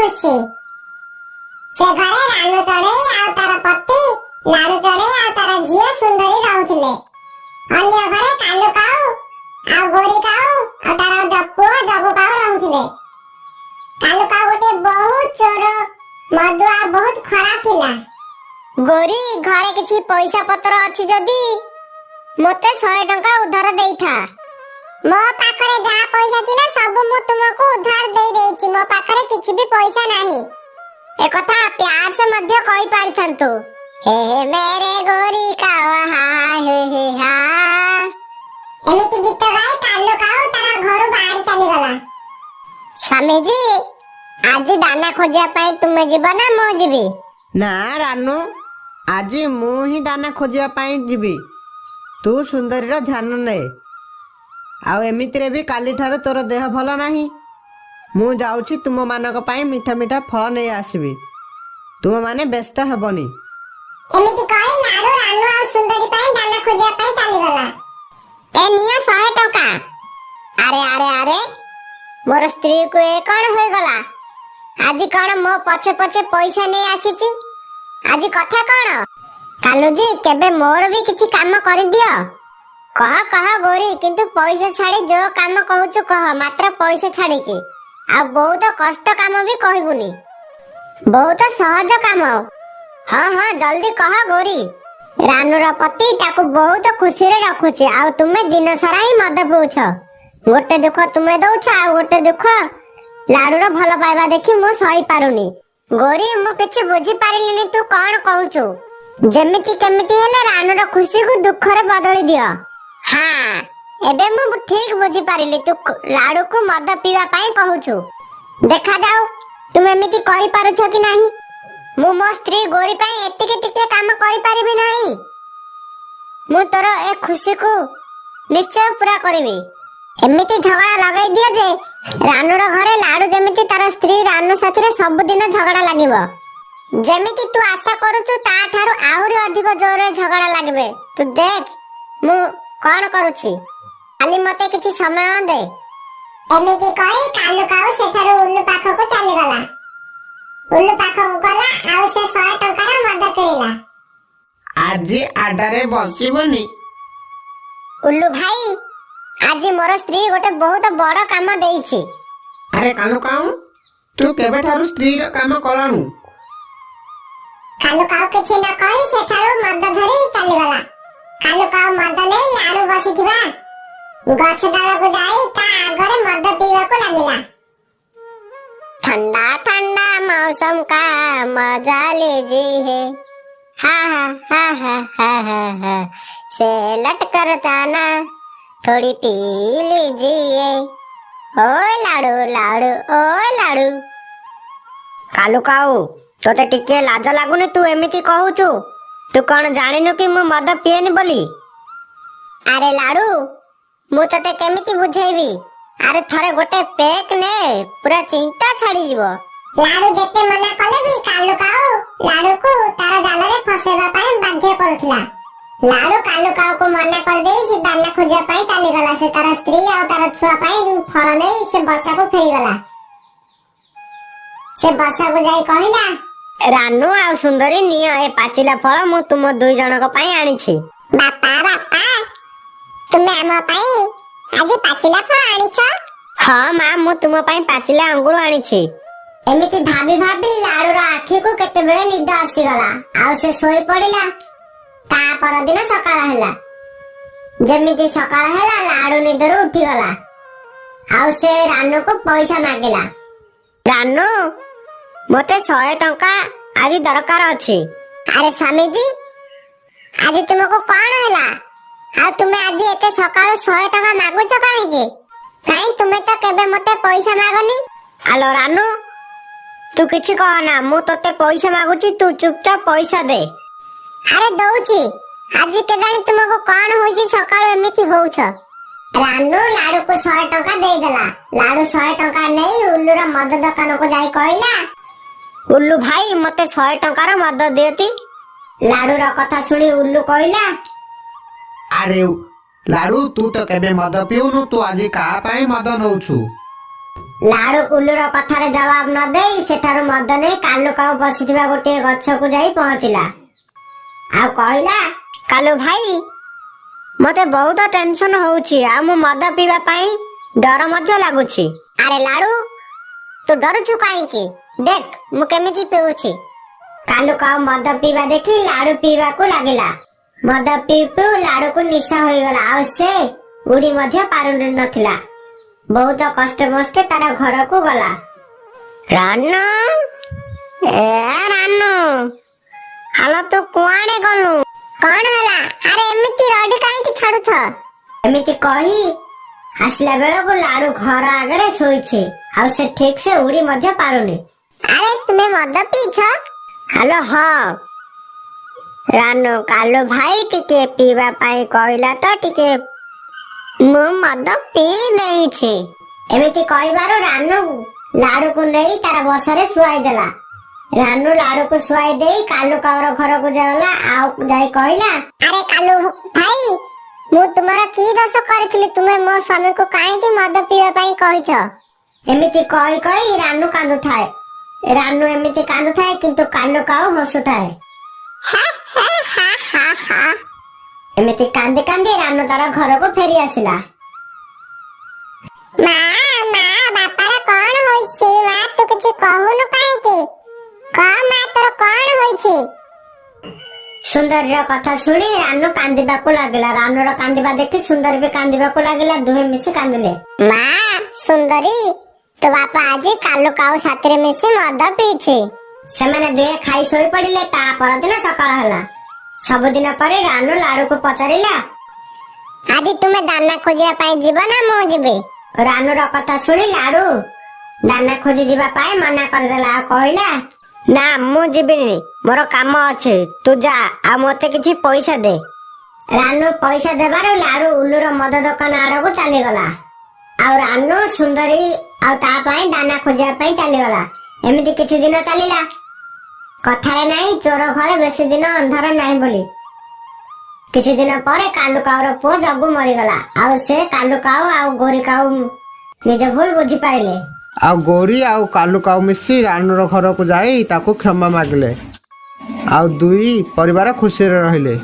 ଖୁସି। ସେ ଘରେ ରାନୁ ଚଢେଇ ଆଉ ତାର ପତି ଲାଡୁ ଚଢେଇ ଆଉ ତାର ଝିଅ ସୁନ୍ଦରୀ ରହୁଥିଲେ। ଅନ୍ୟ ଘରେ କାଲୁ କାଉ ଆଉ ଗୋରି କାଉ ଆଉ ତାର ପୁଅ ଜଗୁ କାଉ ରହୁଥିଲେ। କାଲୁ କାଉ ଗୋଟିଏ ବହୁତ ଚୋର, ମଦୁଆ, ବହୁତ ଖରାପ ଥିଲା। ଗୋରି, ଘରେ କିଛି ପଇସା ପତ୍ର ଅଛି ଯଦି ମୋତେ 100 ଟଙ୍କା ଉଧାର ଦେଇଥା। ମୋ ପାଖରେ ଯାହା ପଇସା ଥିଲା, ସବୁ ମୁଁ ତୁମକୁ ଉଧାର ଦେଇ ଦେଇଛି। ମୋ ପାଖରେ କିଛି ବି ପଇସା ନାହିଁ। ଏକଥା प्यार से ମଧ୍ୟ କହିପାରିଥାନ୍ତୁ। ହେ ହେ मेरे ଗୋରି କାଉ, ହା ହେ ହେ ହା। ଏମିତି ଗୀତ ଗାଇ କାଲୁ କାଉ ତାର ଘରୁ ବାହାରି ଚାଲିଗଲା। ସ୍ୱାମୀଜୀ, ଆଜି ଦାନା ଖୋଜିବା ପାଇଁ ତୁମେ ଯିବ ନା ମୁଁ ଯିବି? ନା ରାନୁ, ଆଜି ମୁଁ ହିଁ ଦାନା ଖୋଜିବା ପାଇଁ ଯିବି। ତୁ ସୁନ୍ଦରୀର ଧ୍ୟାନ ନେ। ଆଉ ଏମିତିରେ ବି କାଲିଠାରୁ ତୋର ଦେହ ଭଲ ନାହିଁ। ମୁଁ ଯାଉଛି, ତୁମମାନଙ୍କ ପାଇଁ ମିଠା ମିଠା ଫଳ ନେଇ ଆସିବି। ତୁମମାନେ ବ୍ୟସ୍ତ ହେବନି। ଏମିତି କହି ଲାଡୁ ରାନୁ ଆଉ ସୁନ୍ଦରୀ ପାଇଁ ଦାନା ଖୋଜିବା ପାଇଁ ଚାଲିଗଲା। ଏ ନିଅ 100 ଟଙ୍କା। ଆରେ ଆରେ ଆରେ, ମୋର ସ୍ତ୍ରୀକୁ ଏ କଣ ହୋଇଗଲା? ଆଜି କଣ ମୋ ପଛେ ପଛେ ପଇସା ନେଇ ଆସିଛି? ଆଜି କଥା କଣ? କାଲୁଜୀ, କେବେ ମୋର ବି କିଛି କାମ କରିଦିଅ। କହ କହ ଗୋରି, କିନ୍ତୁ ପଇସା ଛାଡି ଯୋଉ କାମ କହୁଛୁ କହ, ମାତ୍ର ପଇସା ଛାଡିକି। ଆଉ ବହୁତ କଷ୍ଟ କାମ ବି କହିବୁନି, ବହୁତ ସହଜ କାମ। ହଁ ହଁ, ଜଲ୍ଦି କହ ଗୋରି। ରାନୁର ପତି ତାକୁ ବହୁତ ଖୁସିରେ ରଖୁଛି ଆଉ ତୁମେ ଦିନ ସାରା ହିଁ ମଦ ପିଉଛ। ଗୋଟେ ଦୁଃଖ ତୁମେ ଦଉଛ ଆଉ ଗୋଟେ ଦୁଃଖ ଲାଡୁର ଭଲ ପାଇବା ଦେଖି ମୁଁ ସହି ପାରୁନି। ଗୋରି, ମୁଁ କିଛି ବୁଝିପାରିଲିନି, ତୁ କଣ କହୁଛୁ? ଯେମିତି କେମିତି ହେଲେ ରାନୁର ଖୁସିକୁ ଦୁଃଖରେ ବଦଳି ଦିଅ। ହଁ, ଏବେ ମୁଁ ଠିକ ବୁଝିପାରିଲି, ତୁ ଲାଡୁକୁ ମଦ ପିଇବା ପାଇଁ କହୁଛୁ। ଦେଖାଯାଉ ତୁମେ ଏମିତି କରିପାରୁଛ କି ନାହିଁ। ମୁଁ ମୋ ସ୍ତ୍ରୀ ଗୋରି ପାଇଁ ଏତିକି ଟିକେ କାମ କରିପାରିବି ନାହିଁ? ମୁଁ ତୋର ଏ ଖୁସିକୁ ନିଶ୍ଚୟ ପୁରା କରିବି। ଏମିତି ଝଗଡ଼ା ଲଗାଇ ଦିଅ ଯେ ରାନୁର ଘରେ ଲାଡୁ ଯେମିତି ତାର ସ୍ତ୍ରୀ ରାନୁ ସାଥିରେ ସବୁଦିନ ଝଗଡ଼ା ଲାଗିବ। ଯେମିତି ତୁ ଆଶା କରୁଛୁ, ତାଠାରୁ ଆହୁରି ଅଧିକ ଜୋରରେ ଝଗଡ଼ା ଲାଗିବେ। ତୁ ଦେଖ ମୁଁ କଣ କରୁଛି। ଖାଲି ମତେ କିଛି ସମୟ ଦେ। ଏମିତି କହି କାଲୁ କାଉ ସେଠାରୁ ଉଲ୍ଲୁ ପାଖକୁ ଚାଲିଗଲା। ଉଲ୍ଲୁ ପାଖକୁ ଗଲା ଆଉ ସେ 100 ଟଙ୍କାର ମଦ କିଣିଲା। ଆଜି ଆଡ୍ଡାରେ ବସିବନି? ଉଲ୍ଲୁ ଭାଇ, ଆଜି ମୋର ସ୍ତ୍ରୀ ଗୋଟେ ବହୁତ ବଡ କାମ ଦେଇଛି। ଆରେ କାଲୁ କାଉ, ତୁ କେବେଠାରୁ ସ୍ତ୍ରୀର କାମ କଲାଣୁ? କାଲୁ କାଉ କିଛି ନ କହି ସେଠାରୁ ମଦ ଧରି ଚାଲିଗଲା। କାଲୁ କାଉ ମଦ ନେଇ ଲାଡୁ ବସିଥିବା ଗଛ ଡାଳକୁ ଯାଇ ତା ଆଗରେ ମଦ ପିଇବାକୁ ଲାଗିଲା। ठंडा ठंडा मौसम का मजा लीजिए, हा हा हा हा हा हा हा, से लटकर जाना थोड़ी पी लीजिए। ओ लाडू लाडू, ओ लाडू। କାଲୁ କାଉ, ତୋତେ ଟିକେ ଲାଜ ଲାଗୁନି? ତୁ ଏମିତି କହୁଛୁ, ତୁ କଣ ଜାଣିନୁ କି ମୁଁ ମଦ ପିଏନି ବୋଲି? ଆରେ ଲାଡୁ, ମୁଁ ତତେ କେମିତି ବୁଝେଇବି? ଆରେ ଥରେ ଗୋଟେ ପେକ୍ ନେ, ପୁରା ଚିନ୍ତା ଛାଡିଯିବ। ଲାଡୁ ଯେତେ ମନା କଲେ ବି କାଲୁ କାଉ ଲାଡୁକୁ ତାର ଜାଲରେ ଫସେଇବା ପାଇଁ ବାଧ୍ୟ କରୁଥିଲା। ଲାଡୁ କାଲୁ କାଉକୁ ମନା କରିଦେଇ ସେ ଦାନା ଖୋଜିବା ପାଇଁ ଚାଲିଗଲା। ସେ ତାର ସ୍ତ୍ରୀ ଆଉ ତାର ଛୁଆ ପାଇଁ ଫଳ ନେଇ ସେ ବସାକୁ ଫେରିଗଲା। ସେ ବସାକୁ ଯାଇ କହିଲା, ରାନୁ ଆଉ ସୁନ୍ଦରୀ, ନିଅ ଏ ପାଚିଲା ଫଳ, ମୁଁ ତୁମ ଦୁଇ ଜଣଙ୍କ ପାଇଁ ଆଣିଛି। ବାପା ବାପା, ତୁମେ ଆମ ପାଇଁ ଆଜି ପାଚିଲା ଫଳ ଆଣିଛ? ହଁ ମା, ମୁଁ ତୁମ ପାଇଁ ପାଚିଲା ଅଙ୍ଗୁର ଆଣିଛି। ଏମିତି ଭାବି ଭାବି ଲାଡୁର ଆଖିକୁ କେତେବେଳେ ନିଦ ଆସିଗଲା ଆଉ ସେ ଶୋଇ ପଡିଲା। ତା ପରଦିନ ସକାଳ ହେଲା। ଯେମିତି ସକାଳ ହେଲା, ଲାଡୁ ନିଦରୁ ଉଠିଗଲା ଆଉ ସେ ରାନୁକୁ ପଇସା ମାଗିଲା। ରାନୁ, ମତେ 100 ଟଙ୍କା ଆଜି ଦରକାର ଅଛି। ଆରେ ସ୍ୱାମୀଜୀ, ଆଜି ତୁମକୁ କଣ ହେଲା? ଆଉ ତୁମେ ଆଜି ଏତେ ସକାଳୁ 100 ଟଙ୍କା ମାଗୁଛ କାହିଁକି? କାଇଁ, ତୁମେ ତ କେବେ ମତେ ପଇସା ମାଗନି। ଆଲୋ ରାନୁ, ତୁ କିଛି କହନା। ମୁଁ ତୋତେ ପଇସା ମାଗୁଛି, ତୁ ଚୁପଚାପ ପଇସା ଦେ। ଆରେ ଦଉଛି। ଆଜି କେଜାଣି ତୁମକୁ କଣ ହୋଇଛି, ସକାଳୁ ଏମିତି ହଉଛ? ରାନୁ ଲାଡୁକୁ 100 ଟଙ୍କା ଦେଇଦେଲା। ଲାଡୁ 100 ଟଙ୍କା ନେଇ ଉଲ୍ଲୁର ମଦ ଦୋକାନକୁ ଯାଇ କହିଲା, ଉଲ୍ଲୁ ଭାଇ, ମତେ 100 ଟଙ୍କାର ମଦ ଦିଅତି। ଲାଡୁର କଥା ଶୁଣି ଉଲ୍ଲୁ କହିଲା, ଆରେ ଲାଡୁ, ତୁ ତ କେବେ ମଦ ପିଉନୁ, ତୁ ଆଜି କାହା ପାଇଁ ମଦ ନଉଛୁ? ଲାଡୁ ଉଲୁର କଥାରେ ଜବାବ ନ ଦେଇ ସେଠାରୁ ମଦ ନେଇ କାଲୁ କାଉ ବସିଥିବା ଗୋଟିଏ ଗଛକୁ ଯାଇ ପହଞ୍ଚିଲା ଆଉ କହିଲା, କାଲୁ ଭାଇ, ମତେ ବହୁତ ଟେନସନ ହଉଛି ଆଉ ମୁଁ ମଦ ପିଇବା ପାଇଁ ଡର ମଧ୍ୟ ଲାଗୁଛି। ଆରେ ଲାଡୁ, ତୁ ଡରୁଛୁ କାହିଁକି? ଦେଖ ମୁଁ କେମିତି ପିଉଛି। କାଲୁ କାଉ ମଦ ପିଇବା ଦେଖି ଲାଡୁ ପିଇବାକୁ ଲାଗିଲା। ମଦ ପିଉ ପିଉ ଲାଡୁକୁ ନିଶା ହୋଇଗଲା ଆଉ ସେ ଉଡି ମଧ୍ୟ ପାରୁନଥିଲା। ବହୁତ କଷ୍ଟେ ମଷ୍ଟେ ତାର ଘରକୁ ଗଲା। ରାନୁ, ଏ ରାନୁ, ଆଲୋ ତୁ କୁଆଡେ ଗଲୁ? କଣ ହେଲା? ଆରେ ଏମିତି ରଡି କାହିଁକି ଛାଡୁଛ? ଏମିତି କହି ଆସିଲା ବେଳକୁ ଲାଡୁ ଘର ଆଗରେ ଶୋଇଛି ଆଉ ସେ ଠିକ ସେ ଉଡି ମଧ୍ୟ ପାରୁନି। ଆରେ ତୁମେ ମଦ ପିଇଛ? ହ୍ୟାଲୋ, ହଁ ରାନୁ, କାଲୁ ଭାଇ ଟିକେ ପିଇବା ପାଇଁ କହିଲା ତ ଟିକେ ମୁଁ ମଦ ପିଇ ଦେଇଛି। ଏମିତି କହିବାରୁ ରାନୁ ଲାଡୁକୁ ନେଇ ତାର ବସାରେ ଶୁଆଇ ଦେଲା। ରାନୁ ଲାଡୁକୁ ଶୁଆଇ ଦେଇ କାଲୁ କାଉର ଘରକୁ ଗଲା ଆଉ ଯାଇ କହିଲା, ଆରେ କାଲୁ ଭାଇ, ମୁଁ ତୁମର କି ଦୋଷ କରିଥିଲି? ତୁମେ ମୋ ସ୍ୱାମୀକୁ କାହିଁକି ମଦ ପିଇବା ପାଇଁ କହିଛ? ଏମିତି କହି କହି ରାନୁ କାନ୍ଦୁଥାଏ। ରାନୁ ଏମିତି କାନ୍ଦୁଥାଏ, କିନ୍ତୁ କାଲୁ କାଉ ହସୁଥାଏ। ଏମିତି କାନ୍ଦି କାନ୍ଦି ରାନୁ ତାର ଘରକୁ ଫେରି ଆସିଲା। ମା, ମା, ବାପାର କଣ ହୋଇଛି? ମା, ତୁ କିଛି କହୁନୁ କାହିଁକି? କହ ମା, ତୋର କଣ ହୋଇଛି? ସୁନ୍ଦରୀର କଥା ଶୁଣି ରାନୁ କାନ୍ଦିବାକୁ ଲାଗିଲା। ରାନୁର କାନ୍ଦିବା ଦେଖି ସୁନ୍ଦରୀ ବି କାନ୍ଦିବାକୁ ଲାଗିଲା। ଦୁହେଁ ମିଶି କାନ୍ଦିଲେ। ମା ସୁନ୍ଦରୀ, ତୋ ବାପା ଆଜି କାଲୁ କାଉ ସାଥିରେ ମିଶି ମଦ ପିଇଛି। ସେମାନେ ଦୁହେଁ ଖାଇ ଶୋଇ ପଡିଲେ। ତା ପରଦିନ ସକାଳ ହେଲା। ସବୁଦିନ ପରି ରାନୁ ଲାଡୁକୁ ପଚାରିଲା, ଆଜି ତୁମେ ଦାନା ଖୋଜିବା ପାଇଁ ଯିବ ନା ମୁଁ ଯିବି? ରାନୁର କଥା ଶୁଣି ଲାଡୁ ଦାନା ଖୋଜି ଯିବା ପାଇଁ ମନା କରିଦେଲା ଆଉ କହିଲା, ନା, ମୁଁ ଯିବିନି, ମୋର କାମ ଅଛି। ତୁ ଯା ଆଉ ମତେ କିଛି ପଇସା ଦେ। ରାନୁ ପଇସା ଦେବାରୁ ଲାଡୁ ଉଲୁର ମଦ ଦୋକାନ ଆଡକୁ ଚାଲିଗଲା ଆଉ ରାନୁ ସୁନ୍ଦରୀ ଆଉ ତା ପାଇଁ ଦାନା ଖୋଜିବା ପାଇଁ ଚାଲିଗଲା। ଏମିତି କିଛି ଦିନ ଚାଲିଲା। କଥାରେ ନାହିଁ, ଚୋର ଘରେ ବେଶୀ ଦିନ ଅନ୍ଧାର ନାହିଁ ବୋଲି। କିଛି ଦିନ ପରେ କାଲୁ କାଉର ପୁଅ ଜଗୁ ମରିଗଲା ଆଉ ସେ କାଲୁ କାଉ ଆଉ ଗୋରି କାଉ ନିଜ ଭୁଲ ବୁଝିପାରିଲେ। ଆଉ ଗୌରୀ ଆଉ କାଲୁ କାଉ ମିଶି ରାନୁର ଘରକୁ ଯାଇ ତାକୁ କ୍ଷମା ମାଗିଲେ ଆଉ ଦୁଇ ପରିବାର ଖୁସିରେ ରହିଲେ।